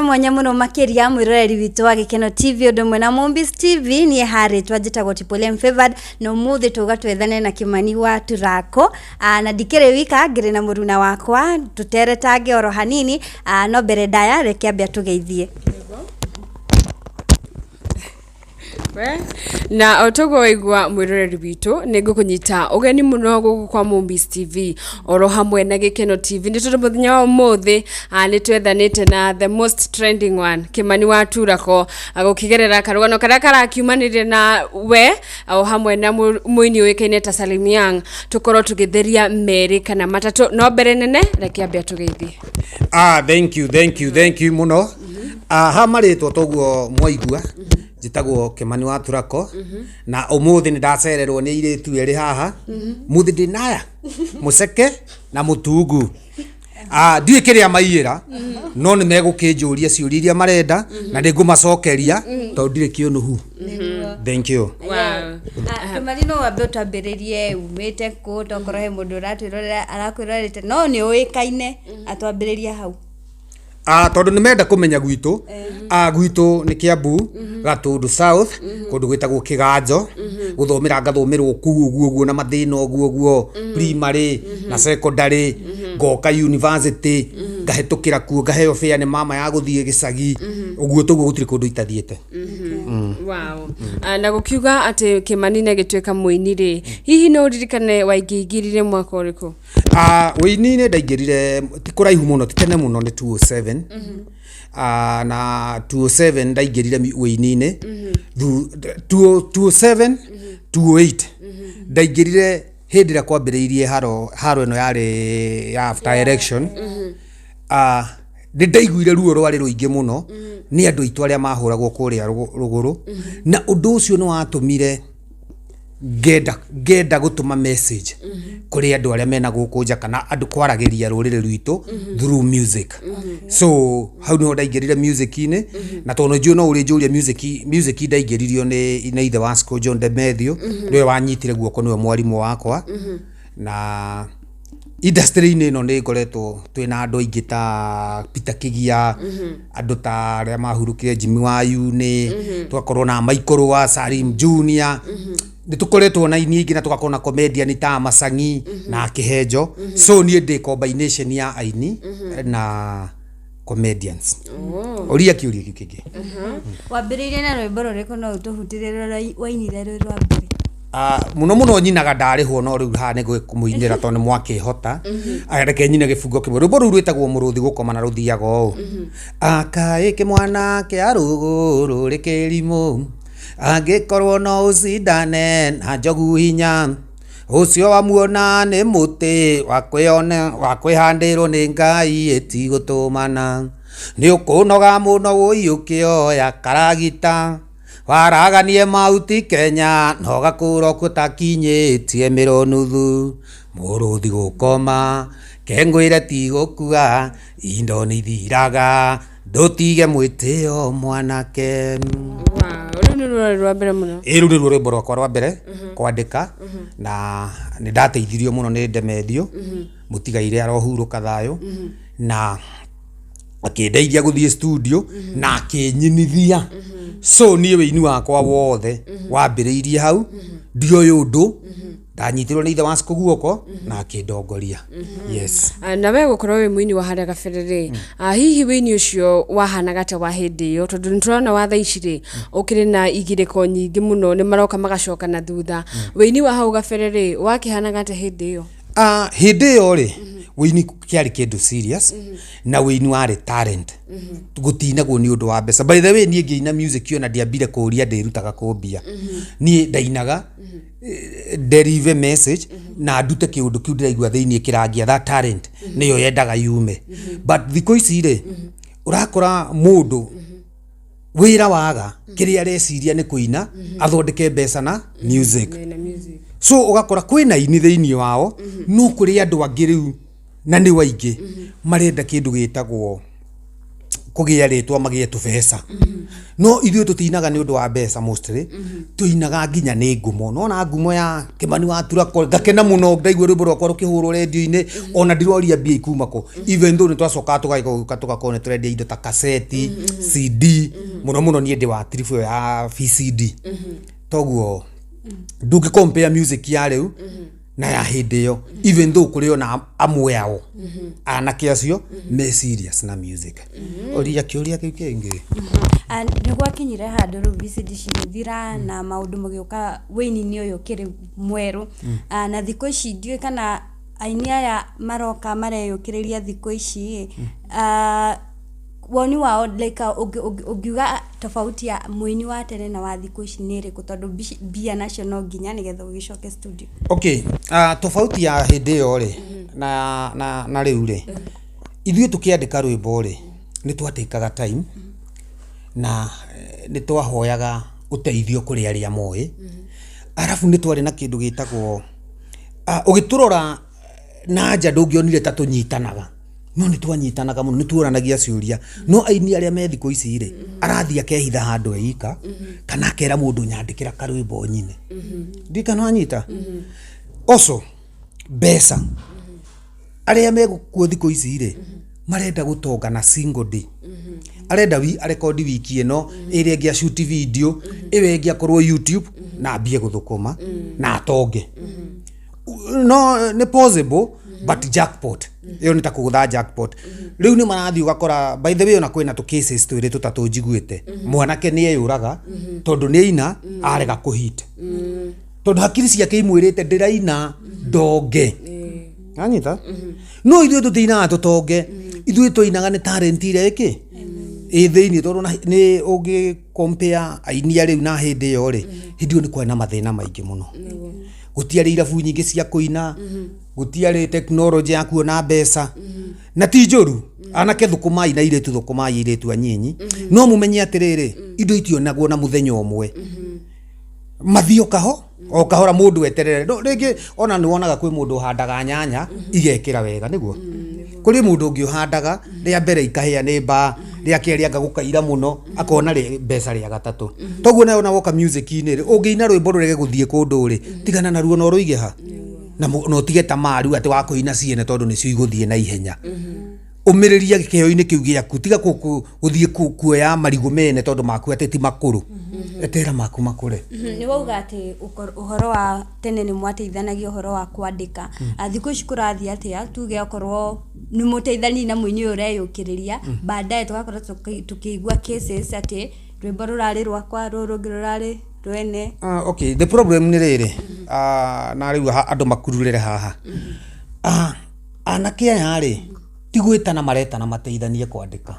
Mwanya muno makiria mwiroreri witũ wa Gĩkeno TV ũndũ ũmwe na Mombis TV. Niĩ harĩtwa njĩtagwo Tipolem Favored, na ũmũthĩ tũga twethane na Kĩmani wa Turako. Na ndikĩrĩ wika, ngĩrĩ na mũruna wakwa tũteretange oro hanini. No mbere ndaya, reke ambe atũgeithie. We, na o toguo waigua mwĩroreri witũ, nĩ ngũkũnyita ũgeni mũno gũkũ kwa Mombis TV oro hamwe na Gĩkeno TV, nĩ tondũ mũthenya wa ũmũthĩ nĩ twethanĩte na the most trending one, Kĩmani wa Turako, gũkĩgerera karũgano karĩa karakiumanire na we o hamwe na mũini ũĩkaine ta Salim Young. Tũkorwo tũgĩtheria merĩ kana matatũ, no mbere nene reke ambe atũgeithie. Ah, thank you, thank you, thank you muno. Ah, ha marĩtwa toguo mwaigua, njĩtagwo Kĩmani wa Turako, na ũmũthĩ nĩ ndacererwo nĩ airĩtu erĩ haha. Mũthĩ ndĩ naya mũceke na mũtungu. Ah, ndiũĩ kĩrĩa maiyĩra, no nĩ megũkĩnjũria ciũria iria marenda na nĩ ngũmacokeria tondũ ndirĩ kĩũnũhu. Thank you. Wow. Kĩmani, no wambe ũtwambĩrĩrie umĩte kũ, tokorwo he mũndũ ũratwĩrorera arakwĩrorete no nĩ ũĩkaine, atwambĩrĩrie hau. Ah, tondũ nĩ menda kũmenya gwitũ. Ah, gwitũ nĩ Kiambu, Gatũndũ South, kũndũ gwĩtagwo Kĩganjo. Gũthomera ngathomera kũu ũguo ũguo na mathĩna ũguo ũguo, primary na secondary, ngoka university, ngahĩtũkĩra kuo, ngaheo fare nĩ mama ya gũthiĩ gĩcagi ũguo toguo, gũtirĩ kũndũ itathiĩte. Wow. Na gũkiuga atĩ Kĩmani nĩ agĩtuĩka mũini rĩ, hihi no ũririkane waingĩingĩrire mwaka ũrĩkũ? Ah, wĩini-inĩ ndaingĩrire ti kũraihu mũno, ti tene mũno, nĩ 207. Ah, na 207 ndaingĩrire wĩini-inĩ. 207, 208 ndaingĩrire hĩndĩ ĩrĩa kwambĩrĩirie haro haro ĩno yarĩ ya after election. Ah, nĩ ndaiguire ruo rwarĩ rũingĩ mũno nĩ andũ aitũ arĩa mahũragwo kũrĩa rũgũrũ, na ũndũ ũcio nĩ watũmire ngenda gũtũma message kũrĩ andũ arĩa mena gũkũ nja kana andũ kwaragĩria rũrĩrĩ rwitũ through music. So hau niho ndaingĩrire music-inĩ, na tondũ njũĩ no ũrĩnjũria music ndaingĩririo nĩ ithe wa Sco John Demethio, nĩwe wanyitire guoko, nĩwe mwarimũ wakwa. Na industry-inĩ ĩno nĩ ngoretwo twĩna andũ aingĩ ta Peter Kigia, andũ ta arĩa mahurũkire, Jimmy Wayuni, tũgakorwo na Michael wa Salim Junior, nĩ tũkoretwo na aini aingĩ, na tũgakorwo na comedian ta Masangi na Kĩhenjo. So niĩ ndĩ combination ya aini na comedians. Ũria kĩũria kĩu kĩngĩ. Wambĩrĩirie na rwĩmbo rũrĩkũ? No ũtũhutĩrie rũrĩa wainire rwĩ rwa mbere? Ah, mũno mũno nyinaga ndarĩhwo, no rĩu haha nĩ kũmũinĩra tondũ nĩ mwakĩhota. Aya, reke nyine gĩbungo kĩmwe. Rwĩmbo rũu rwĩtagwo Mũrũthi Gũkoma, na rũthiaga ũũ: Akaĩ kĩmwana kĩa rũgũrũ rĩ kĩrimũ, angĩkorwo no ũcindane na njogu hinya, ũcio wamuona nĩ mũtĩ wa kwĩyona wa kwĩhandĩrwo nĩ Ngai, ĩtigũtũmana nĩ ũkũnoga mũno wũi ũkĩoya karagita waraganie mauti Kenya, no gakũra ũtakinyĩtie mĩro nuthu. Mũrũthi gũkoma kengwĩre ti gũkua, indo nĩ ithiraga, ndũtige mwĩtĩo mwanake. Wow, rũu nĩ rũrarĩ rwa mbere mũno. Ĩ, rũu nĩruo rwĩmbo rwakwa rwa mbere kwandĩka, na nĩ ndateithirio mũno nĩ Ndemethio mũtigaire, arohurũka thayũ, na akĩndeithia gũthiĩ studio na akĩnyinithia. So niĩ wĩini wakwa wothe wambĩrĩirie hau, ndioĩ ũndũ, ndanyitirwo nĩ ithe wa Siko guoko na akĩndongoria, yes. Ah, na we gũkorwo wĩ mũini wa harĩa gabere rĩ, hihi wĩini ũcio wahanaga ta wa hĩndĩ ĩyo? Tondũ nĩ tũrona wa thaa ici rĩ, ũkĩrĩ na igirĩko nyingĩ mũno, nĩ maroka magacoka na thutha. Wĩini wa hau gabere rĩ, wakĩhanaga atĩa hĩndĩ ĩyo? Ah, hĩndĩ ĩyo rĩ, wĩini kĩarĩ kĩndũ serious, na wĩini warĩ talent, gũtinagwo nĩ ũndũ wa mbeca. By the way, niĩ ngĩina music ona ndiambire kũria ndĩrutaga kũ mbia. Niĩ ndainaga deliver message na ndute kĩũndũ kĩu ndĩraigua thĩiniĩ kĩrangia. That talent nĩyo yendaga yume. But thikũ ici rĩ, ũrakora mũndũ wĩra waga, kĩrĩa areciria nĩ kũina athondeke mbeca na music. Na music. So ũgakora kwĩna aini thĩiniĩ wao, no kũrĩ andũ angĩ rĩu na nĩ waingĩ marenda kĩndũ gĩtagwo Kũgĩa rĩtwa, magĩe tũbeca, no ithuĩ tũtinaga nĩ ũndũ wa mbeca mostly. Tũinaga nginya nĩ ngumo, nona ngumo ya Kĩmani wa Turako, ngakena mũno ndaigua rwĩmbo rwakwa rũkĩhũrwo rendio-inĩ, ona ndiroria mbia ikuma kũ, even though nĩ twacokaga tũgagĩũka tũgakorwo nĩ tũrendia indo ta kaseti, CD. Mũno mũno niĩ ndĩ wa tiribũ ĩyo ya VCD. Toguo ndũngĩ compare music ya rĩu na ya hĩndĩ ĩyo, even though kũrĩ ona amwe ao anake acio me serious na music. Ũria kĩũria kĩu kĩngĩ. Ah, nĩ gwakinyire handũ rĩu VCD cigĩthira na maũndũ mũgĩũka wĩini-inĩ ũyũ ũkĩrĩ mwerũ. Ah, na thikũ ici ndiũĩ kana aini aya maroka mareyũkĩrĩria thikũ ici ĩ, ah, woni wao like ũngiuga tofauti ya mũini wa tene na wa thikũ ici nĩ ĩrĩkũ? Tondũ mbia nacio no nginya nĩgetha ũgĩcoke studio. Okay, tofauti ya hĩndĩ ĩyo rĩ na rĩu rĩ, ithuĩ tũkĩandĩka rwĩmbo rĩ, nĩ twatĩkaga time na nĩ twahoyaga ũteithio kũrĩ arĩa moĩ. Arabu nĩ twarĩ na kĩndũ gĩtagwo, ũgĩtũrora na nja ndũngĩonire ta tũnyitanaga, no nĩ twanyitanaga mũno, nĩ tuoranagia ciũria. No aini arĩa me thikũ ici rĩ, arathiĩ akehitha handũ e ika, kana akera mũndũ, "Nyandĩkĩra karwĩmbo nyine." Ndiũĩ kana wanyita. Also mbeca, arĩa mekuo thikũ ici rĩ, marenda gũtonga na single day. Arenda wi arekondi wiki ĩno, ĩrĩa ĩngĩ acuti video, ĩyo ĩngĩ akorwo YouTube na ambie gũthũkũma na atonge. No nĩ possible, but jackpot ĩyo nĩ ta kũgũtha jackpot. Rĩu nĩ marathiĩ ũgakora, by the way, ona kwĩna tũ cases twĩrĩ tũtatũ njiguĩte, mwanake nĩ eyũraga tondũ nĩ aina arega kũhit, tondũ hakiri ciake imwĩrĩte, "Ndĩraina ndonge." Anyita? No ithuĩ tũtinaga tũtonge, ithuĩ tũinaga nĩ talent ĩrĩa ĩkĩ ĩ thĩinĩ, tondũ nĩ ũngĩ compare aini a rĩu na hĩndĩ ĩyo rĩ, hĩndĩ ĩyo nĩ kwarĩ na mathĩna maingĩ mũno. Gũtiarĩ irabu nyingĩ cia kũina, gũtiarĩ tekinoronjĩ ya kuona mbeca. Na ti njũru, anake thũkũmai na airĩtu thũkũmai, airĩtu anyinyi, no mũmenye atĩrĩrĩ, indo itionagwo na mũthenya ũmwe. Mathiĩ o kaho o kahora, mũndũ eterere. No rĩngĩ ona nĩ wonaga kwĩ mũndũ ũhandaga nyanya igekĩra wega, nĩguo kũrĩ mũndũ ũngĩ ũhandaga rĩa mbere ikahĩa nĩ mbaa, rĩa kerĩ anga gũkaira mũno, akona rĩ mbeca rĩa gatatũ. Toguo nawe ona woka music-inĩ rĩ, ũngĩina rwĩmbo rũrege gũthiĩ kũndũ rĩ, tigana naruo na ũrũige ha na ũtige tamaa rĩu atĩ wa kũina ciene, tondũ nĩcio igũthiĩ na ihenya. Ũmĩrĩria kĩheo-inĩ kĩu gĩaku, tiga gũthiĩ kuoya marigũ mene tondũ maku atĩ ti makũrũ. Etera maku makũre. Nĩ wauga atĩ ũhoro wa tene nĩ mwateithanagia ũhoro wa kwandĩka. Ah, thikũ ici kũrathiĩ atĩa? Tuge okorwo nĩ mũteithani na mũini ũyũ ũreyũkĩrĩria, baadaye tũgakorwo tũkĩigua cases atĩ rwĩmbo rũrarĩ rwakwa, rũrũ rũngĩ rũrarĩ rwene. Ah, okay, the problem nĩ rĩrĩ, na rĩu andũ makururĩre haha. Anake aya rĩ, ti gwĩtana maretana mateithanie kwandĩka.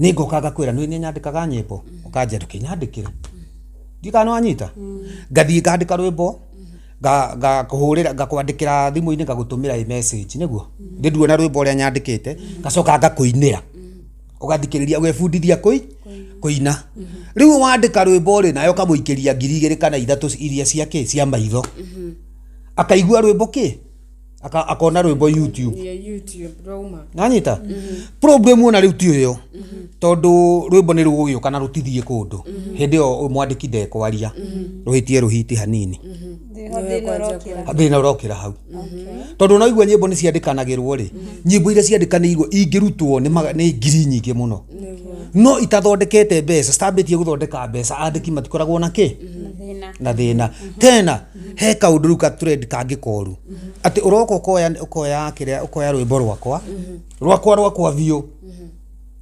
Nĩ ngoka ngakwĩra, "Nĩ nyandĩkaga nyĩmbo," ũkanjia, "Ndũkĩnyandĩkĩre." Ndiũĩ kana nĩ wanyita. Ngathiĩ ngandĩka rwĩmbo, ngakũhũrĩra, ngakwandĩkĩra thimũ-inĩ, ngagũtũmĩra ĩ message, nĩguo ndĩ nduona rwĩmbo ũrĩa nyandĩkĩte, ngacoka ngakũinĩra, ũgathikĩrĩria, ũgebundithia kũina. Rĩu wandĩka rwĩmbo rĩ, nawe ũkamũikĩria 2000 kana 3000 iria cia kĩ cia maitho, akaigua rwĩmbo kĩ akona rwĩmbo YouTube. Ya YouTube rauma. Nanyita problem ona rĩu ti ũyũ, tondũ rwĩmbo nĩ rũgũgĩũka na rũtithiĩ kũndũ. Hĩndĩ ĩyo mwandĩki ndekwaria, rũhĩtie rũhiti hanini. Thĩna ũrokĩra. Thĩna ũrokĩra hau, tondũ ona igua nyĩmbo nĩ ciandĩkanagĩrwo rĩ, nyĩmbo iria ciandĩkanĩirwo ingĩrutwo nĩ ngiri nyingĩ mũno, no itathondekete mbeca, citambĩtie gũthondeka mbeca, andĩki matikoragwo na kĩ Thĩna. Na thĩna tena he kaũndũ rĩu ka trend kangĩ koru, atĩ ũroka ũkoya kĩrĩa, ũkoya rwĩmbo rwakwa biũ,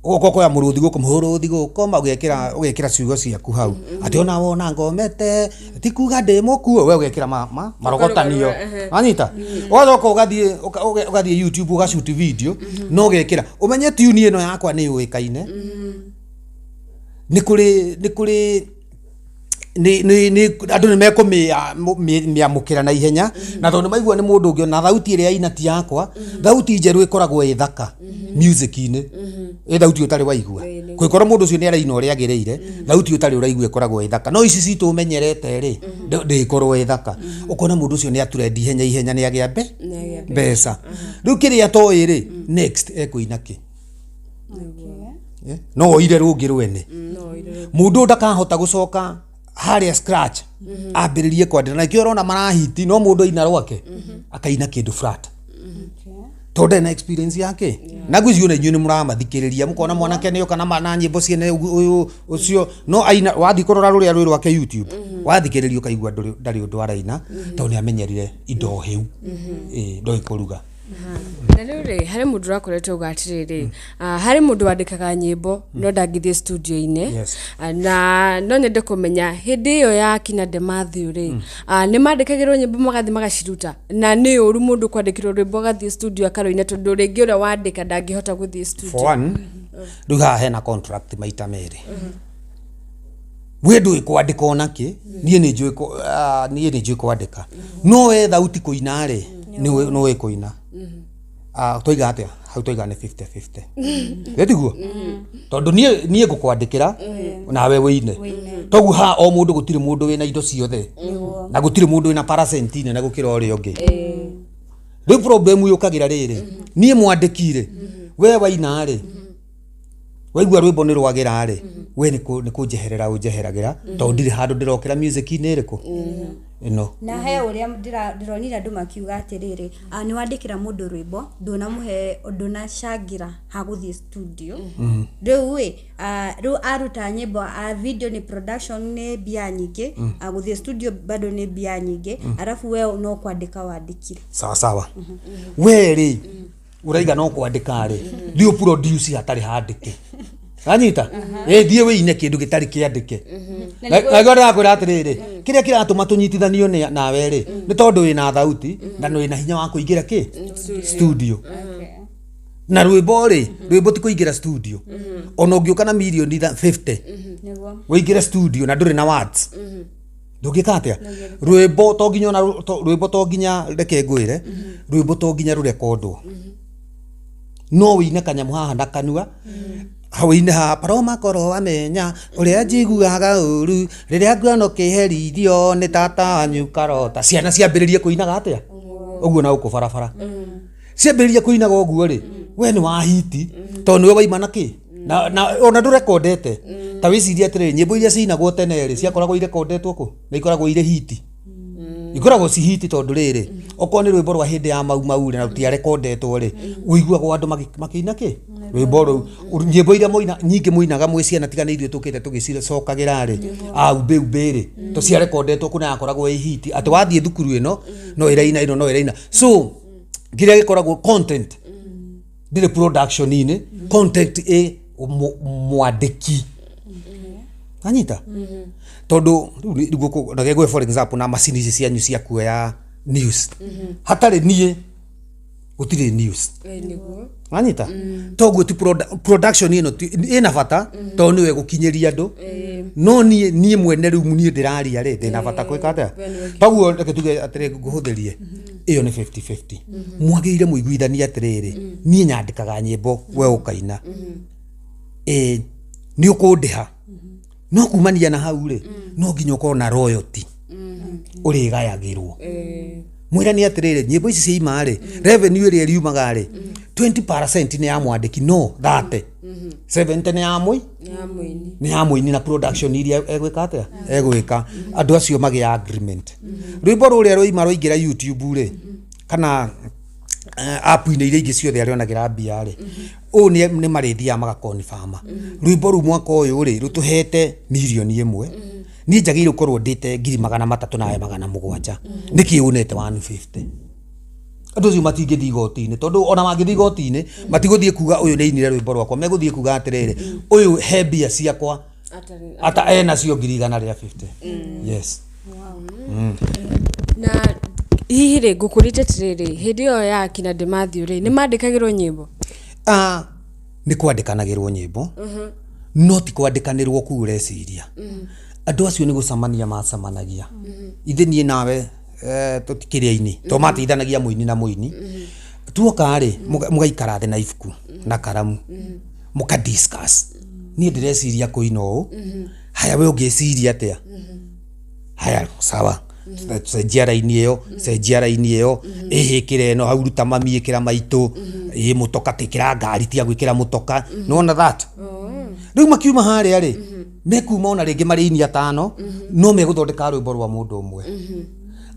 ũgoka ũkoya mũrũthi gũkũ, mũrũthi gũkoma, ũgekĩra ciugo ciaku hau atĩ ona wona ngomete ti kuga ndĩ mũkuo. We ũgekĩra marogotanio. Wanyita? Ũgacoka ũgathiĩ YouTube, ũgacuti video na ũgekĩra. Ũmenye tune ĩno yakwa nĩ yũĩkaine, nĩ kũrĩ nĩ andũ nĩ mekũmĩamũkĩra na ihenya, na tondũ nĩ maigua nĩ mũndũ ũngĩ na thauti ĩrĩa aina ti yakwa. Thauti njerũ ĩkoragwo ĩ thaka music-inĩ, ĩ thauti ũtarĩ waigua. Kũngĩkorwo mũndũ ũcio nĩ araina ũrĩa agĩrĩire, thauti ũtarĩ ũraigua ĩkoragwo ĩ thaka, no ici citũ ũmenyerete rĩ, ndĩkorwo ĩ thaka. Ũkona mũndũ ũcio nĩ aturendi ihenya ihenya, nĩ agĩa mbeca. Rĩu kĩrĩa atoĩ rĩ, next ekũina kĩ? No oire rũngĩ rwene. Mũndũ ũyũ ndakahota gũcoka harĩa scratch ambĩrĩrie kwandĩka, na nĩkĩo ũrona marahiti. No mũndũ aina rwake, akaina kĩndũ flat tondũ ndarĩ na experience yake. Na ngwĩciria ona inyuĩ nĩ mũramathikĩrĩria, mũkona mwanake nĩ oka na nyĩmbo ciene ũyũ ũcio no aina. Wathiĩ kũrora rũrĩa rwĩ rwake YouTube, wathikĩrĩria ũkaigua ndarĩ ũndũ araina, tondũ nĩ amenyerire indo hĩu. Ĩĩ, ndoĩ kũruga. Na rĩu rĩ, harĩ mũndũ ũrakoretwo auga atĩrĩrĩ, harĩ mũndũ wandĩkaga nyĩmbo no ndangĩthiĩ studio-inĩ. Na no nyende kũmenya, hĩndĩ ĩyo ya kina De Mathew rĩ, nĩ mandĩkagĩrwo nyĩmbo magathiĩ magaciruta? Na nĩ ũru mũndũ kwandĩkĩrwo rwĩmbo agathiĩ studio akarũina, tondũ rĩngĩ ũrĩa wandĩka ndangĩhota gũthiĩ studio? For one, rĩu haha hena contract maita merĩ. We ndũĩ kwandĩka ona kĩ, niĩ nĩ njũĩ kwandĩka, no we thauti kũina rĩ, nĩũĩ kũina. Twaiga atĩa hau? Twaiga nĩ 50-50, ĩtiguo? Tondũ niĩ ngũkwandĩkĩra nawe wĩine. Toguo haha o mũndũ, gũtirĩ mũndũ wĩna indo ciothe, na gũtirĩ mũndũ wĩna percent nene gũkĩra ũrĩa ũngĩ. Rĩu problem yũkagĩra rĩrĩ, niĩ mwandĩki rĩ, we waina rĩ, waigua rwĩmbo nĩ rwagĩra rĩ, we nĩ kũnjeherera ũnjeheragĩra, tondũ ndirĩ handũ ndĩrokĩra music-inĩ ĩrĩkũ ĩno. Na he ũrĩa ndĩronire andũ makiuga atĩrĩrĩ, nĩ wandĩkĩra mũndũ rwĩmbo, ndũnamũhe, ndũnacangĩra ha gũthiĩ studio. Rĩu ĩ, rĩu aruta nyĩmbo, video nĩ production, nĩ mbia nyingĩ, gũthiĩ studio bado nĩ mbia nyingĩ, arabu we no kwandĩka wandĩkire. Sawa sawa. We rĩ, ũraiga no kwandĩka rĩ, thiĩ ũproduce hatarĩ handĩke. Anyita ĩ, thiĩ wĩine kĩndũ gĩtarĩ kĩandĩke. Na nĩguo ndĩrakwĩra atĩrĩrĩ, kĩrĩa kĩratũma tũnyitithanio nawe rĩ, nĩ tondũ wĩna thauti na wĩna hinya wa kũingĩra kĩ studio. Na rwĩmbo rĩ, rwĩmbo ti kũingĩra studio. Ona ũngĩũka na mirioni 50 wĩingĩre studio na ndũrĩ na words, ndũngĩka atĩa? Rwĩmbo to nginya ona rwĩmbo to nginya, reke ngwĩre, rwĩmbo to nginya rũrekondwo. No wĩine kanyamũ haha na kanua, wĩine haha, paroma korwo wamenya ũrĩa njiguaga ũru rĩrĩa nguona ũkĩherithio nĩ tata wanyu karota. Ciana ciambĩrĩrie kũinaga atĩa ũguo na gũkũ barabara, ciambĩrĩria kũinaga ũguo rĩ, we nĩ wahiti, tondũ nĩwe waima na kĩ na ona ndũrekondete. Ta wĩcirie atĩrĩrĩ, nyĩmbo iria ciinagwo tene rĩ, ciakoragwo irekondetwo kũ na ikoragwo irĩ hiti? Ikoragwo ci hiti, tondũ rĩrĩ, okorwo nĩ rwĩmbo rwa hĩndĩ ya Mau Mau rĩ, na rũtiarekondetwo rĩ, ũiguagwo andũ makĩina kĩ rwĩmbo rũu. Nyĩmbo iria mũina nyingĩ mũinaga mwĩ ciana, tiga nĩ ithuĩ tũkĩte tũgĩcicokagĩra rĩ, umbĩ umbĩ rĩ, to ciarekondetwo kũ na yakoragwo ĩ hiti atĩ wathiĩ thukuru ĩno no ĩraina, ĩno no ĩraina. So kĩrĩa gĩkoragwo content ndĩrĩ production-inĩ, content ĩ mwandĩki. Anyita? Tondũ rĩu reke ngũhe for example na macini ici cianyu cia kuoya news. Hatarĩ niĩ gũtirĩ news. Nĩguo. Anyita? Toguo ti production ĩno ĩna bata, tondũ nĩwe ĩgũkinyĩria andũ. No niĩ mwene rĩu niĩ ndĩraria rĩ, ndĩna bata gwĩka atĩa? Toguo reke tuge atĩrĩ, ngũhũthĩrie ĩyo nĩ 50-50. Mwagĩrĩire mũiguithanie atĩrĩrĩ, niĩ nyandĩkaga nyĩmbo, we ũkaina, ĩ nĩ ũkũndĩha. No kumania na hau rĩ, no nginya ũkorwo na royalty ũrĩgayagĩrwo. Mwĩrani atĩrĩrĩ, nyĩmbo ici ciaima rĩ, revenue ĩrĩa ĩriumaga rĩ, 20% nĩ ya mwandĩki, no 30, 70 nĩ ya mũi ya mũini. Nĩ ya mũini na production iria egwĩka atĩa, egwĩka. Andũ acio magĩa agreement. Rwĩmbo rũrĩa rwaima rwaingĩra YouTube rĩ, kana app-inĩ iria ingĩ ciothe arĩonagĩra mbia rĩ, ũũ nĩ marĩthiaga magakonfama rwĩmbo rũu mwaka ũyũ rĩ, rũtũhete mirioni 1, niĩ njagĩrĩirwo gũkorwo ndĩte 300,000 nawe 700. Nĩkĩ ũnete 150? Andũ acio matingĩthiĩ igoti-inĩ, tondũ ona mangĩthiĩ igoti-inĩ matigũthiĩ kuga ũyũ nĩ ainire rwĩmbo rwakwa. Megũthiĩ kuga atĩrĩrĩ, ũyũ he mbia ciakwa ata enacio 150,000. Yes. Na hihi rĩ, ngũkũrĩte atĩrĩrĩ, hĩndĩ ĩyo ya kina De Mathew rĩ, nĩ mandĩkagĩrwo nyĩmbo? Ah, nĩ kwandĩkanagĩrwo nyĩmbo, no ti kwandĩkanĩrwo kuu ũreciria. Andũ acio nĩ gũcamania macamanagia. Ithe niĩ nawe tũtikĩrĩ aini, to mateithanagia mũini na mũini. Tuoka rĩ, mũgaikara thĩ na ibuku na karamu, mũka discuss, niĩ ndĩreciria kũina ũũ, haya we ũngĩciria atĩa? Haya, sawa, cenjia raini ĩyo, cenjia raini ĩyo, ĩhĩkĩra ĩno hau, ruta mami ĩkĩra maitũ, ĩ mũtoka tĩkĩra ngari, tiga gwĩkĩra mũtoka. Nĩwona that? Rĩu makiuma harĩa rĩ, mekuma ona rĩngĩ marĩ ini atano, no megũthondeka rwĩmbo rwa mũndũ ũmwe.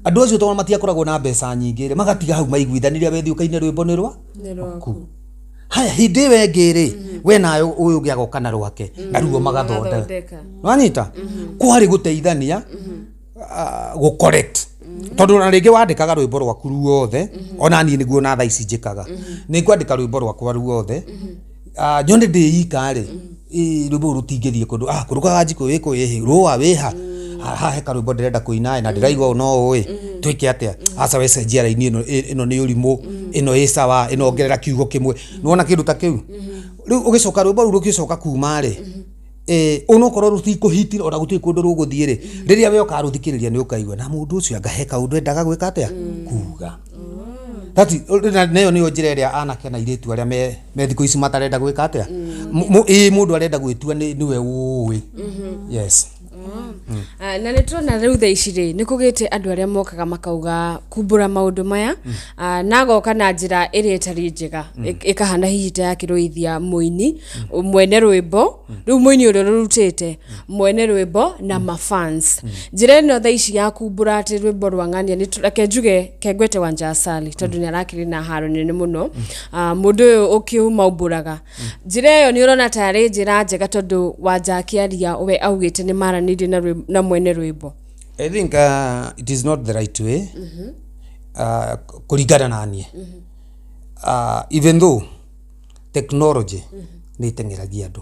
Andũ acio tondũ matiakoragwo na mbeca nyingĩ rĩ, magatiga hau maiguithanĩria, we thiĩ ũkaine rwĩmbo nĩ rwa Nĩ rwaku. Haya, hĩndĩ ĩyo ĩngĩ rĩ, we nawe ũyũ ũngĩ agoka na rwake, na ruo magathondeka. Magathondeka. Wanyita? Kwarĩ gũteithania, gũ correct, tondũ ona rĩngĩ wandĩkaga rwĩmbo rwaku ruothe, ona niĩ nĩguo na thaa ici njĩkaga, nĩ ngwandĩka rwĩmbo rwakwa ruothe, nyone ndĩ ika rĩ, ĩ, rwĩmbo rũrũ rũtingĩthiĩ kũndũ, kũrũgaga njikũ wĩkũ ĩhĩ rũa wĩha haha he karwĩmbo ndĩrenda kũina ĩ, na ndĩraigua ũũ no ũĩ twĩke atĩa, aca we cenjia raini ĩno, ĩno nĩ ũrimũ, ĩno ĩ sawa, ĩno ongerera kiugo kĩmwe, nĩwona kĩndũ ta kĩu. Rĩu ũgĩcoka rwĩmbo rũu rũgĩcoka kuma rĩ, onokorwo rũtikũhitira ona gũtirĩ kũndũ rũgũthiĩ rĩ, rĩrĩa we ũkarũthikĩrĩria nĩ ũkaigua na mũndũ ũcio anga he kaũndũ endaga gwĩka atĩa, kuga. That na ĩyo nĩyo njĩra ĩrĩa anake na airĩtu arĩa me thikũ ici matarenda gwĩka atĩa, ĩĩ, mũndũ arenda gwĩtua nĩwe ũĩ, yes. Na nĩ tũrona rĩu thaa ici rĩ, nĩ kũgĩte andũ arĩa mokaga makauga kumbũra maũndũ maya, na agoka na njĩra ĩrĩa ĩtarĩ njega, ĩkahana hihi ta yakĩrũithia mũini mwene rwĩmbo, rĩu mũini ũrĩa ũrũrutĩte, mwene rwĩmbo na mafans. Njĩra ĩno thaa ici ya kumbũra atĩ rwĩmbo rwa ng'ania nĩ reke njuge kengwete Wanja Asali, tondũ nĩ arakĩrĩ na haro nene mũno. Mũndũ ũyũ ũkĩmaumbũraga njĩra ĩyo, nĩ ũrona tarĩ njĩra njega, tondũ Wanja akĩaria we augĩte nĩ maranĩirie na mwene rwĩmbo? I think it is not the right way, kũringana na niĩ, even though technology nĩ ĩteng'eragia andũ,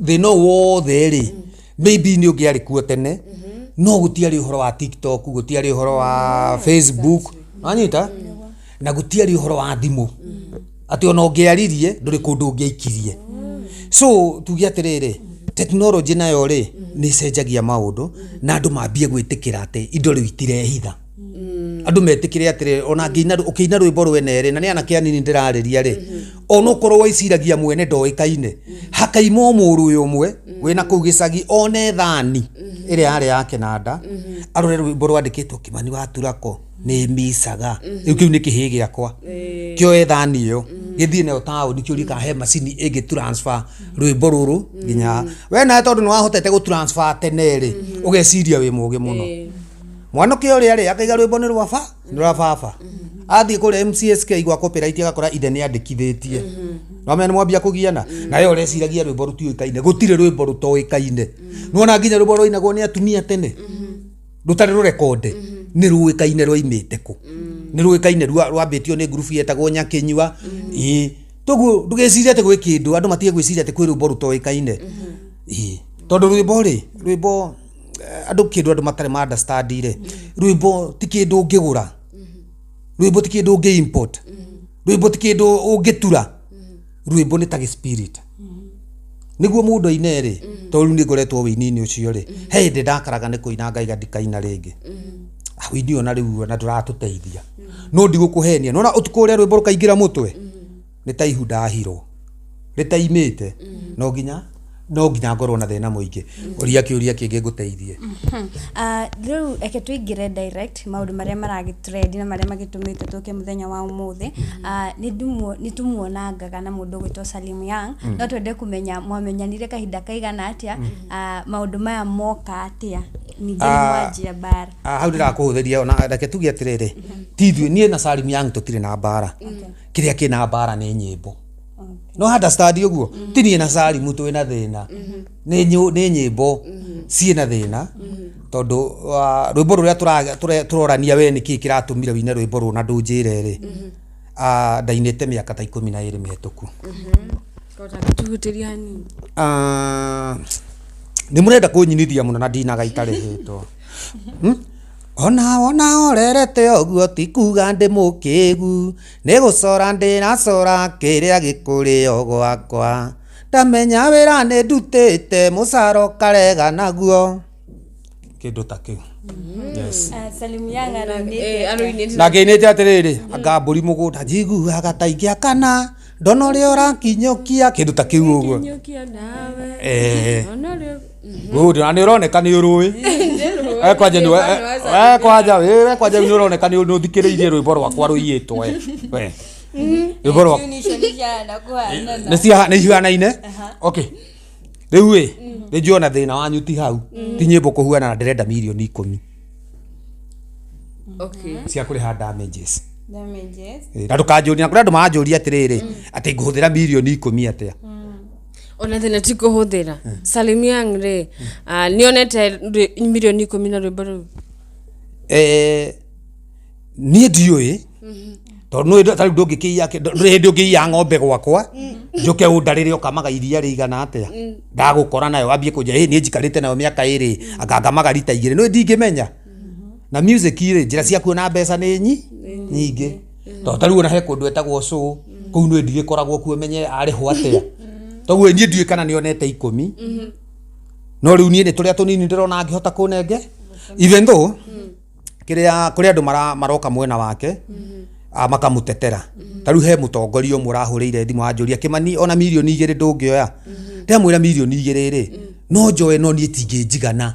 thĩna ũyũ wothe rĩ, maybe nĩ ũngĩarĩ kuo tene, no gũtiarĩ ũhoro wa TikTok, gũtiarĩ ũhoro wa Facebook, wanyita, na gũtiarĩ ũhoro wa thimũ atĩ ona ũngĩaririe ndũrĩ kũndũ ũngĩaikirie. So tuge atĩrĩrĩ, technology nayo rĩ, nĩ ĩcenjagia maũndũ, na andũ mambie gwĩtĩkĩra atĩ indo rĩu itirehitha. Andũ metĩkĩre atĩrĩrĩ, ona ngĩina, ũkĩina rwĩmbo rwene rĩ, na nĩ anake anini ndĩrarĩria rĩ, onokorwo wĩciragia mwene ndoĩkaine, hakaima o mũrũ ũyũ ũmwe wĩna kũu gĩcagi, one thani ĩrĩa yarĩ ya kĩnanda, arore rwĩmbo rwandĩkĩtwo Kĩmani wa Turako nĩ micaga, rĩu kĩu nĩ kĩhĩ gĩakwa, kĩoe thani ĩyo gĩthiĩ nayo taũni, kĩũrie kana he macini ĩngĩ transfer rwĩmbo rũrũ nginya we nawe, tondũ nĩ wahotete gũ transfer tene rĩ, ũgeciria wĩ mũgĩ mũno. Mwanake ũrĩa rĩ, akaiga rwĩmbo nĩ rwa ba nĩ rwa baba, athiĩ kũrĩa MCSK gwa copyright, agakora ithe nĩ andĩkithĩtie. Wamenya nĩ mwambia kũgiana nawe, ũreciragia rwĩmbo rũtiũĩkaine. Gũtirĩ rwĩmbo rũtoĩkaine. Nĩwona nginya rwĩmbo rwainagwo nĩ atumia tene rũtarĩ rũrekonde nĩ rũĩkaine rwaimĩte kũ, nĩ rũĩkaine rwambĩtio nĩ ngurubu yetagwo Nyakĩnyua. Ĩĩ, toguo ndũgecirie atĩ gwĩ kĩndũ, andũ matige gwĩciria atĩ kwĩ rwĩmbo rũtoĩkaine. Ĩĩ, tondũ rwĩmbo rĩ, rwĩmbo, andũ kĩndũ andũ matarĩ ma understand rĩ, rwĩmbo ti kĩndũ ũngĩgũra, rwĩmbo ti kĩndũ ũngĩ import, rwĩmbo ti kĩndũ ũngĩtura. Rwĩmbo nĩ ta gĩ spirit. Nĩguo mũndũ aine rĩ, tondũ rĩu nĩ ngoretwo wĩini-inĩ ũcio rĩ, he hĩndĩ ndakaraga nĩ kũina ngaiga ndikaina rĩngĩ. Wĩini ũyũ na rĩu ona ndũratũteithia, no ndigũkũhenia, nona ũtukũ ũrĩa rwĩmbo rũkaingĩra mũtwe nĩ ta ihu ndahirwo rĩtaimĩte, no nginya ngorwo na thĩna mũingĩ. Ũria kĩũria kĩngĩ ngũteithie. Rĩu reke tũingĩre direct maũndũ marĩa maragĩ trend na marĩa magĩtũmĩte tũke mũthenya wa ũmũthĩ. Nĩ tũmuonangaga na mũndũ ũgwĩtwo Salim Young. No twende kũmenya mwamenyanire kahinda kaigana atĩa, maũndũ maya moka atĩa, ningĩ nĩ mwanjia mbara? Hau ndĩrakũhũthĩria, ona reke tuge atĩrĩrĩ, ti ithuĩ, niĩ na Salim Young tũtirĩ na mbara. Kĩrĩa kĩna mbara nĩ nyĩmbo. No understand ũguo? Ti niĩ na Salim twĩna thĩna, nĩ nyĩmbo ciĩna thĩna, tondũ rwĩmbo rũrĩa tũrorania, we nĩkĩ kĩratũmire wĩine rwĩmbo rũrũ na ndũnjĩre rĩ, ndainĩte mĩaka ta 12 mĩhetũku. Tũhutĩria hanini. Nĩ mũrenda kũnyinithia mũno na ndinaga itarĩhĩtwo. Ona wona horerete ũguo ti kuga ndĩ mũkĩgu, nĩ gũcora ndĩracora kĩrĩa gĩkũrĩo gwakwa, ndamenya wĩra nĩ ndutĩte, mũcara ũkarega naguo, kĩndũ ta kĩu, yes. Salim Young arũinĩte atĩa? Arũinĩte Na ngĩinĩte atĩrĩrĩ, anga mbũri mũgũnda njiguaga ta ingĩakana ndona ũrĩa ũrakinyũkia, kĩndũ ta kĩu ũguo. Kinyũkia nawe. Ona ũrĩa Good, na nĩ ũroneka nĩ ũrũĩ. We kwanja nĩ we kwanja we kwanja nĩ ũroneka nĩ ũthikĩrĩirie rwĩmbo rwakwa rũiyĩtwo we. Rwĩmbo rwa Tune icio nĩ ciahana kũhanana. nĩ cia nĩ ihanaine. Okay, rĩu ĩ nĩ njũĩ ona thĩna wanyu ti hau, ti nyĩmbo kũhuana, na ndĩrenda mirioni 10 cia kũrĩha damages. Damages. Ĩ, na ndũkanjũrie, na kũrĩ andũ maranjũria atĩrĩrĩ, atĩ ngũhũthĩra mirioni 10 atĩa? Ona thĩna ti kũhũthĩra. Salim Young rĩ, nĩonete mirioni 10 na rwĩmbo rũu? Eh, niĩ ndiũĩ, tondũ nĩ tarĩu ndũngĩkĩiya, ndũrĩ hĩndĩ ũngĩiya ng'ombe gwakwa njũke ũndarĩre ũkamaga iria rĩigana atĩa. Ndagũkora nayo wambie kũnjĩra, "Ĩ, niĩ njikarĩte nayo mĩaka 2, anga ngamaga rita 2." Nĩ ndingĩmenya. Na music rĩ, njĩra cia kuona mbeca nĩ nyingĩ, tondũ tarĩu ona he kũndũ etagwo show kũu, nĩ ndigĩkoragwo kuo menye arĩhwo atĩa. Toguo niĩ ndiũĩ kana nĩonete 10, no rĩu niĩ nĩ tũrĩa tũnini ndĩrona angĩhota kũnenge, even though kĩrĩa kũrĩ andũ maroka mwena wake, makamũtetera. Ta rĩu he mũtongoria ũmwe ũrahũrĩire thimũ anjũria, "Kĩmani, ona mirioni 2 ndũngĩoya?" Ndamwĩra mirioni 2 rĩ, no njoe, no niĩ tingĩnjigana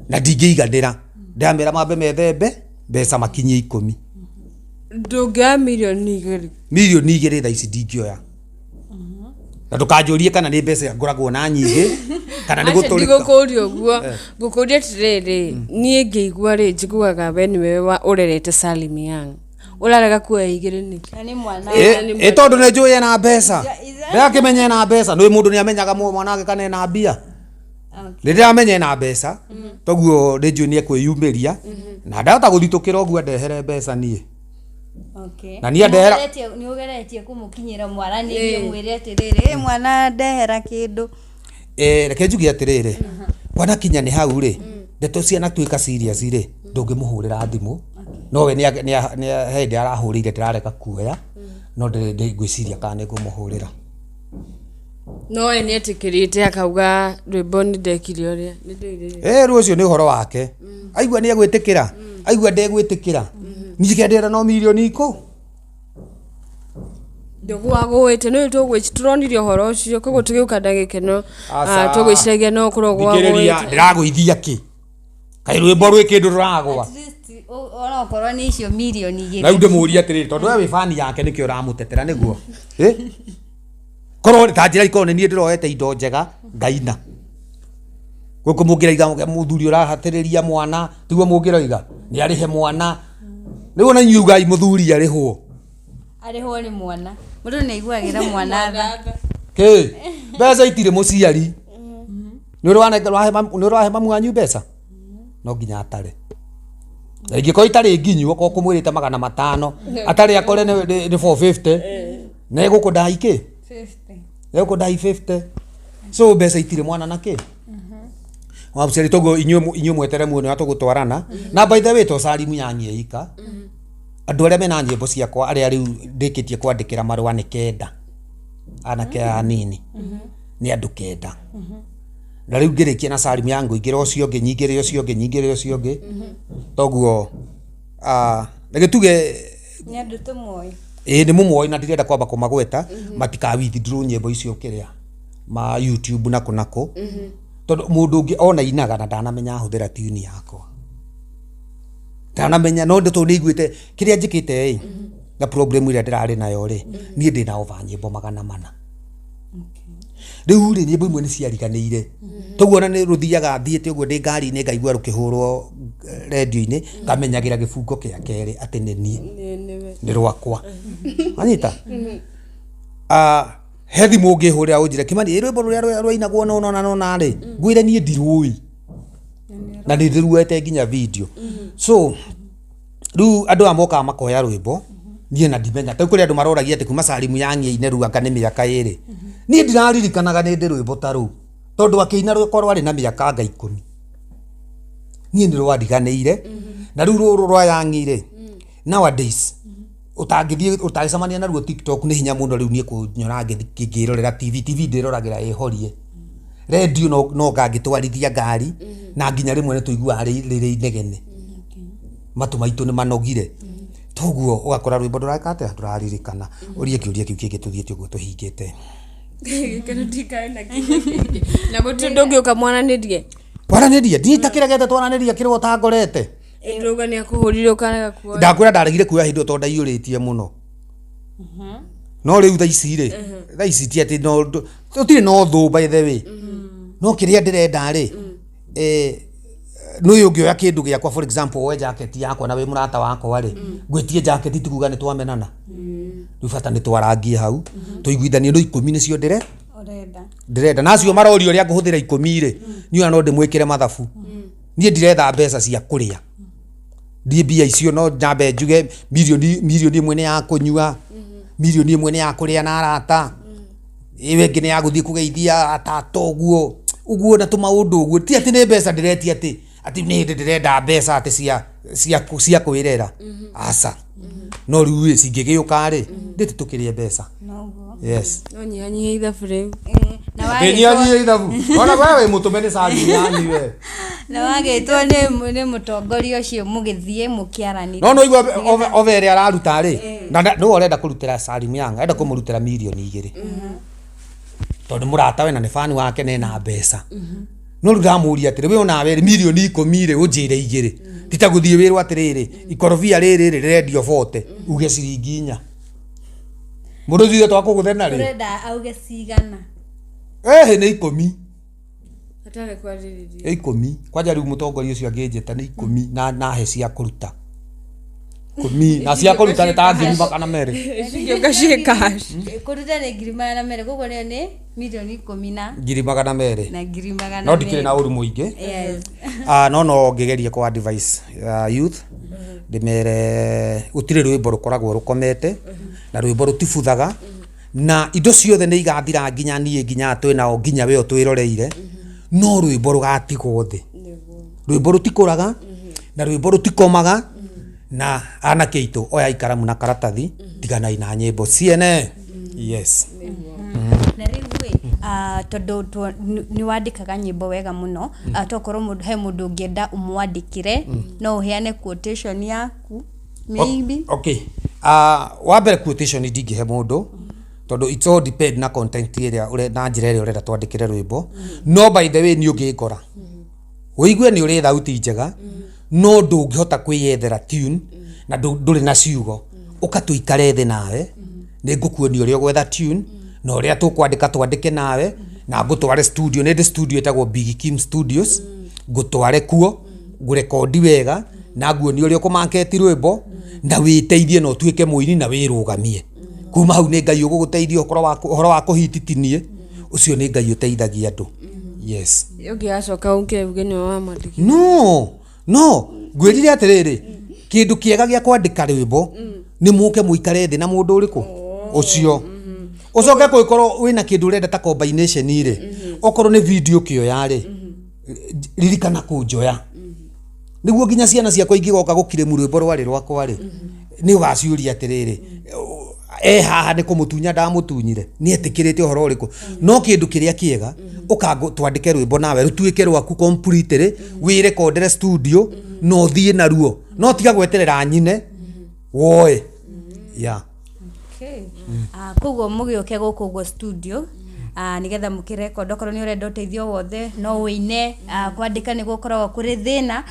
na ndingĩiganĩra. Ndamera mambe methembe mbeca makinyie 10. Ndũngĩoya mirioni 2? Mirioni 2 thaa ici ndingĩoya, na ndũkanjũrie kana nĩ mbeca ngoragwo na nyingĩ kana nĩ Aca, gũtũrĩka. Ndigũkũria ũguo, ngũkũria atĩrĩrĩ, niĩ ngĩigua rĩ, njiguaga we nĩwe ũrerete Salim Young, ũrarega kuoya 2 nĩkĩ? Na nĩ mwana. Ĩ tondũ nĩ njũĩ ena mbeca, ndĩrakĩmenya ena mbeca. Nĩ mũndũ nĩ amenyaga mwana wake kana ena mbia. Nĩ ndĩramenya ena mbeca, toguo nĩ njũĩ nĩ ekwĩyumĩria na ndahota gũthitũkĩra ũguo andehere mbeca niĩ. Na niĩ andehera. Nĩ ũgeretie kũmũkinyĩra mwaranĩrie, mwĩre atĩrĩrĩ, "Ĩ, mwana, ndehera kĩndũ"? Eh, reke njuge atĩrĩrĩ, kwanakinya nĩ hau rĩ, ndeto cianatuĩka serious rĩ, ndũngĩmũhũrĩra thimũ. No we he hĩndĩ arahũrĩire, ndĩrarega kuoya, no ngwĩciria kana nĩ ngũmũhũrĩra. No we nĩ etĩkĩrĩte akauga rwĩmbo nĩ ndekire ũrĩa nĩ ndũire? Eh, rĩu ũcio nĩ ũhoro wake, aigua nĩ egwĩtĩkĩra, aigua ndegwĩtĩkĩra. Niĩ kĩrĩa ndĩrenda no mirioni ikũ Ndũgwagũĩte nĩ tũronire ũhoro ũcio, koguo tũgĩũka na gĩkeno. Aca. Tũgwĩciragia no ũkorwo Thikĩrĩria. gwagũĩte. Ndĩragũithia kĩ? Kaĩ rwĩmbo rwĩ kĩndũ rũragwa? At least, ona okorwo nĩ icio mirioni 2. Na rĩu ndĩmũrie atĩrĩrĩ, tondũ we wĩ bani yake, nĩkĩo ũramũtetera nĩguo? Ĩ? Korwo ta njĩra ikorwo nĩ niĩ ndĩroete indo njega ngaina gũkũ, mũngĩraiga mũthuri ũrahatĩrĩria mwana, tiguo mũngĩroiga nĩ arĩhe mwana? Rĩu ona inyuĩ ugai mũthuri arĩhwo. Arĩhwo nĩ mwana, mũndũ nĩ aiguagĩra mwana tha. Kĩ mbeca itirĩ mũciari? Nĩ ũrĩ nĩ ũrĩ wahe mamu wanyu mbeca? No nginya atare, na ingĩkorwo itarĩ nginyu, okorwo kũmwĩrĩte 500, atarĩ akore nĩ 450 na ĩgũkũndai kĩ? 50. Ĩgũkũndai 50. So mbeca itirĩ mwana na kĩ wabuceri. Toguo inyuĩ mwetere muone ũrĩa tũgũtwarana. Na by the way, to Salimu yanyie ika, andũ arĩa mena nyĩmbo ciakwa, arĩa rĩu ndĩkĩtie kwandĩkĩra marũa nĩ 9, anake aya anini nĩ andũ 9. Na rĩu ngĩrĩkia na Salimu ya ngũingĩra ũcio ũngĩ, nyingĩre ũcio ũngĩ, nyingĩre ũcio ũngĩ. Toguo reke tuge Nĩ andũ tũmoĩ. Ĩĩ, nĩ mũmoĩ, na ndirenda kwamba kũmagweta matika withdraw nyĩmbo icio kĩrĩa ma YouTube nakũ nakũ, tondũ mũndũ ũngĩ ona inaga na ndanamenya ahũthĩra tune yakwa, ndanamenya. No ndĩ tondũ nĩ iguĩte kĩrĩa njĩkĩte ĩ na problem ĩrĩa ndĩrarĩ nayo rĩ, niĩ ndĩna over nyĩmbo 400 rĩu rĩ. Nyĩmbo imwe nĩ ciariganĩire, toguo ona nĩ rũthiaga thiĩte ũguo ndĩ ngari-inĩ, ngaigua rũkĩhũrwo rendio-inĩ, ngamenyagĩra gĩbungo kĩa kerĩ atĩ nĩ niĩ, nĩ rwakwa. Anyita. Ah, he thimũ ũngĩhũrĩra ũnjĩre, "Kĩmani, ĩ rwĩmbo rũrĩa rwainagwo nona na nona rĩ?" Ngwĩre niĩ ndirũĩ, na nĩ ndĩruoete nginya video. So rĩu andũ aya mokaga makoya rwĩmbo, niĩ na ndimenya. Tarĩu kũrĩ andũ maroragia atĩ kuma Salimu yang'ia rĩu anga nĩ mĩaka 2, niĩ ndiraririkanaga nĩ ndĩ rwĩmbo ta rũu, tondũ akĩina rwakwa rwarĩ na mĩaka anga 10, niĩ nĩ rwariganĩire. Na rĩu rũrũ rwa yangi rĩ, nowadays ũtangĩthiĩ ũtangĩcemania naruo TikTok nĩ hinya mũno. Rĩu niĩ kũnyora ngĩrorera TV, TV ndĩroragĩra ĩhorie, redio no ngangĩtwarithia ngari, na nginya rĩmwe nĩ tũiguaga rĩrĩ inegene, matũ maitũ nĩ manogire. Toguo ũgakora rwĩmbo ndũreka atĩa, ndũraririkana. Ũrie kĩũria kĩu kĩngĩ, tũthiĩte ũguo tũhingĩte. Gĩkeno ndikae na kĩũria kĩngĩ, na gũtirĩ ndũngĩũka mwaranĩrie? Twaranĩrie, nditakĩregete, twaranĩria kĩrĩa ũtangorete. Ndauga nĩ akũhũrire ũkarega kuoya. Ndakwĩra ndaregire kuoya hĩndĩ ĩyo tondũ ndaiyũrĩtie mũno. No rĩu thaa ici rĩ, thaa ici ti atĩ no tũtirĩ na ũthũ, by the way, no kĩrĩa ndĩrenda rĩ, nĩ ũyũ ũngĩoya kĩndũ gĩakwa, for example, woe jacket yakwa na wĩ mũrata wakwa rĩ, ngwĩtie jacket, ti kuga nĩ twamenana. Rĩu bata nĩ twarangie hau, tũiguithanie, no 10 nĩcio ndĩre Ũrenda. Ndĩrenda. Na acio maroria ũrĩa ngũhũthĩra 10 rĩ, niĩ ona no ndĩmwĩkĩre mathabu. Niĩ ndiretha mbeca cia kũrĩa. Ndiĩ mbia icio, no nyambe njuge mirioni 1 nĩ ya kũnyua, mirioni 1 nĩ ya kũrĩa na arata, ĩyo ĩngĩ nĩ ya gũthiĩ kũgeithia atata, ũguo ũguo, na tũmaũndũ ũguo. Ti atĩ nĩ mbeca ndĩretia, atĩ nĩ hĩndĩ ndĩrenda mbeca atĩ cia kwĩrera, aca. No rĩu rĩ, cingĩgĩũka rĩ, ndĩti tũkĩrĩe mbeca. Noguo. Yes. No nyihanyihia ithabu rĩu. Na wagĩtwo Ndĩnyihanyihia ithabu ona we wĩ mũtũme nĩ cari yani we. Na wagĩtwo nĩ mũtongoria ũcio, mũgĩthiĩ mũkĩaranĩria. No igua ove ĩrĩa araruta rĩ, na nĩwe ũrenda kũrutĩra Salim Young, arenda kũmũrutĩra mirioni 2 tondũ nĩ mũrata we na nĩ fan wake na ena mbeca. No rĩu ndamũria atĩrĩ, we onawe rĩ, mirioni 10 rĩ, ũnjĩre 2. Ti ta gũthiĩ wĩrwo atĩrĩrĩ, ikorobia rĩrĩ rĩ rĩrendio 40, uge ciringi 4, mũndũ ũcio twakũgũthena rĩ. Ũrenda auge cigana? Ĩhĩ, nĩ 10. Hatarĩ kwarĩrĩria. Nĩ 10 kwanja. Rĩu mũtongoria ũcio angĩnjĩta nĩ 10 na he cia kũruta 10, na cia kũruta nĩ ta 200,000. Cingĩũka ciĩ cash. Kũruta nĩ 200,000, koguo nĩyo nĩ mirioni 10 na 200,000. Na 200,000. No ndikĩrĩ na ũru mũingĩ. Ah, no ngĩgerie kwa advice youth, ndĩmere gũtirĩ rwĩmbo rũkoragwo rũkomete, na rwĩmbo rũtibuthaga, na indo ciothe nĩ igathira, nginya niĩ, nginya twĩ nao, nginya we ũtwĩroreire, no rwĩmbo rũgatigwo thĩ. Rwĩmbo rũtikũraga na rwĩmbo rũtikomaga. Na anake aitũ, oya ikaramu na karatathi, tiganai na nyĩmbo ciene. Yes. Na rĩu ĩ, tondũ nĩ wandĩkaga nyĩmbo wega mũno, tokorwo mũndũ, he mũndũ ũngĩenda ũmwandĩkĩre, no ũheane quotation yaku maybe? Okay, wa mbere, quotation ndingĩhe mũndũ tondũ it all depend na content ĩrĩa na njĩra ĩrĩa ũrenda twandĩkĩre rwĩmbo. No by the way, niĩ ũngĩngora ũigue nĩ ũrĩ thauti njega no ndũngĩhota kwĩyethera tune na ndũrĩ na ciugo, ũka tũikare thĩ nawe, nĩ ngũkuonia ũrĩa ũgwetha tune na ũrĩa tũkwandĩka, twandĩke nawe na ngũtware studio. Nĩ ndĩ studio ĩtagwo Big Kim Studios, ngũtware kuo, ngũrekondi wega na nguonie ũrĩa ũkũmaketi rwĩmbo na wĩteithie na ũtuĩke mũini na wĩrũgamie. Kuma hau nĩ Ngai ũgũgũteithia. Ũhoro wa kũhititinie ũcio nĩ Ngai ũteithagia andũ. Yes. Ũngĩgacoka ũke uge nĩwe wamwandĩkire? No ngwĩrire atĩrĩrĩ, kĩndũ kĩega gĩa kwandĩka rwĩmbo nĩ mũke mũikare thĩ na mũndũ ũrĩkũ ũcio, ũcoke kũngĩkorwo wĩna kĩndũ ũrenda ta combination rĩ, okorwo nĩ video kĩoya rĩ, ririkana kũnjoya nĩguo nginya ciana ciakwa ingĩgoka gũkirĩmu rwĩmbo rwarĩ rwakwa rĩ, nĩ ũgaciũria atĩrĩrĩ, e haha nĩ kũmũtunya ndamũtunyire, nĩ etĩkĩrĩte ũhoro ũrĩkũ. No kĩndũ kĩrĩa kĩega, ũka twandĩke rwĩmbo nawe rũtuĩke rwaku completely, wĩrekondere studio na ũthiĩ naruo, no tiga gweterera nyine woe yeah. Okay. Koguo mũgĩũke gũkũ ũguo studio, nĩgetha mũkĩrekondi, okorwo nĩ ũrenda ũteithio wothe, no ũine, kwandĩka nĩ gũkoragwo kũrĩ thĩna,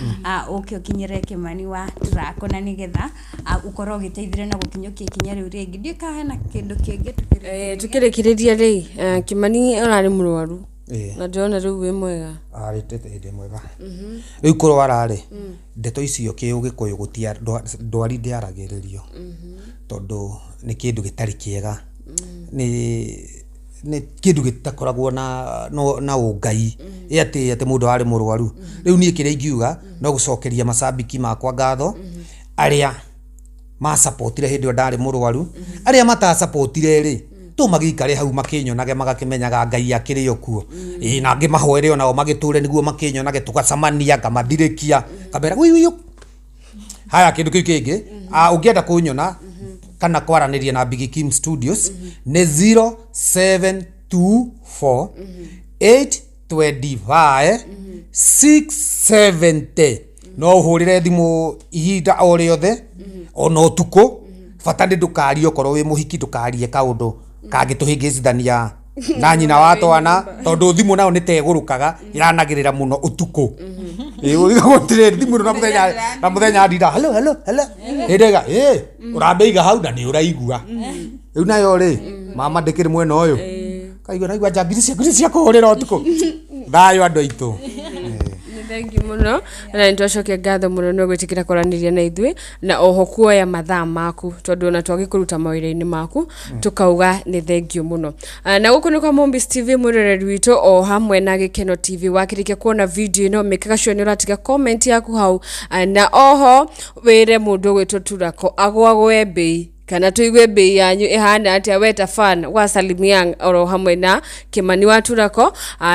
ũke ũkinyĩre Kĩmani wa Turako na nĩgetha ũkorwo ũgĩteithĩrĩria na gũkinyũkia ikinya rĩu rĩngĩ. Ndiũĩ kana hena kĩndũ kĩngĩ tũkĩrĩ. Tukĩrĩkĩrĩria rĩ, Kĩmani ũrarĩ mũrwaru na ndĩrona rĩu wĩ mwega. Arĩ hĩndĩ mwega rĩu. Kũrwara rĩ, ndeto icio kĩũgĩkũyũ gũtia ndwari ndĩaragĩrĩrio tondũ nĩ kĩndũ gĩtarĩ kĩega, nĩ kĩndũ gĩtakoragwo na ũngai ĩ atĩ mũndũ arĩ mũrwaru. Rĩu niĩ kĩrĩa ingiuga no gũcokeria macambiki makwa ngatho, arĩa macapotire hĩndĩ ĩyo ndarĩ mũrwaru, arĩa matacapotire rĩ, to magĩikare hau makĩnyonage, magakĩmenyaga Ngai akĩrĩ o kuo. Ĩĩ, na ngĩmahoere onao magĩtũre nĩguo makĩnyonage, tũgacemania, ngamathirĩkia, ngamera wii. Haya, kĩndũ kĩu kĩngĩ, ũngĩenda kũnyona kana kwaranĩria na Big Kim Studios nĩ 0724 825 670. No ũhũrĩre thimũ ihinda o rĩothe, ona ũtukũ. Bata nĩ ndũkarie, okorwo wĩ mũhiki, ndũkarie kaũndũ kangĩtũhĩngĩcithania na nyina wa twana, tondũ thimũ nayo nĩ tegũrũkaga, ĩranagĩrĩra mũno ũtukũ. Ĩ, gũtirĩ thimũ ĩno na mũthenya ndinda, "Hello, hello, hello." Hĩndĩ ĩga ĩ ũramĩiga hau na nĩ ũraigua. Rĩu nayo rĩ, mama ndĩkĩrĩ mwena ũyũ. Kaigua naigua njangiri ciaku nĩ cia kũhũrĩra ũtukũ. Thayũ andũ aitũ. Nĩ thengiũ mũno na nĩ twacokia ngatho mũno nĩ gwĩtĩkĩra kwaranĩria na ithuĩ na oho kuoya mathaa maku, tondũ ona twagĩkũruta mawĩra-inĩ maku tũkauga nĩ thengiũ mũno. Na gũkũ nĩ kwa Mombis TV, mwĩroreri witũ, o hamwe na Gĩkeno TV. Wakĩrĩkia kuona video ĩno, mĩkaga sure nĩ ũratiga comment yaku hau. Na oho wĩre mũndũ ũgwĩtwo Turako agwagwe mbei, kana tũigue mbei yanyu ĩhana atĩa, we ta fan wa Salim Young oro hamwe na Kĩmani wa Turako.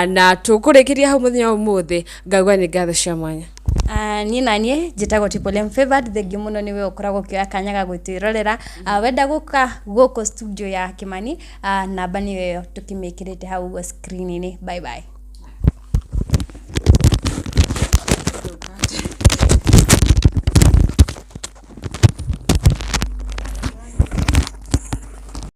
Na tũkũrĩkĩria hau mũthenya wa ũmũthĩ, ngauga nĩ ngatho cia mwanya. Niĩ naniĩ njĩtagwo Tipolem Favored. Thengiũ mũno nĩwe ũkoragwo ũkĩoya kanya ga gwĩtwĩrorera. Wenda gũka gũkũ studio ya Kĩmani, namba nĩyo ĩyo tũkĩmĩkĩrĩte hau ũguo screen-inĩ. Bye bye.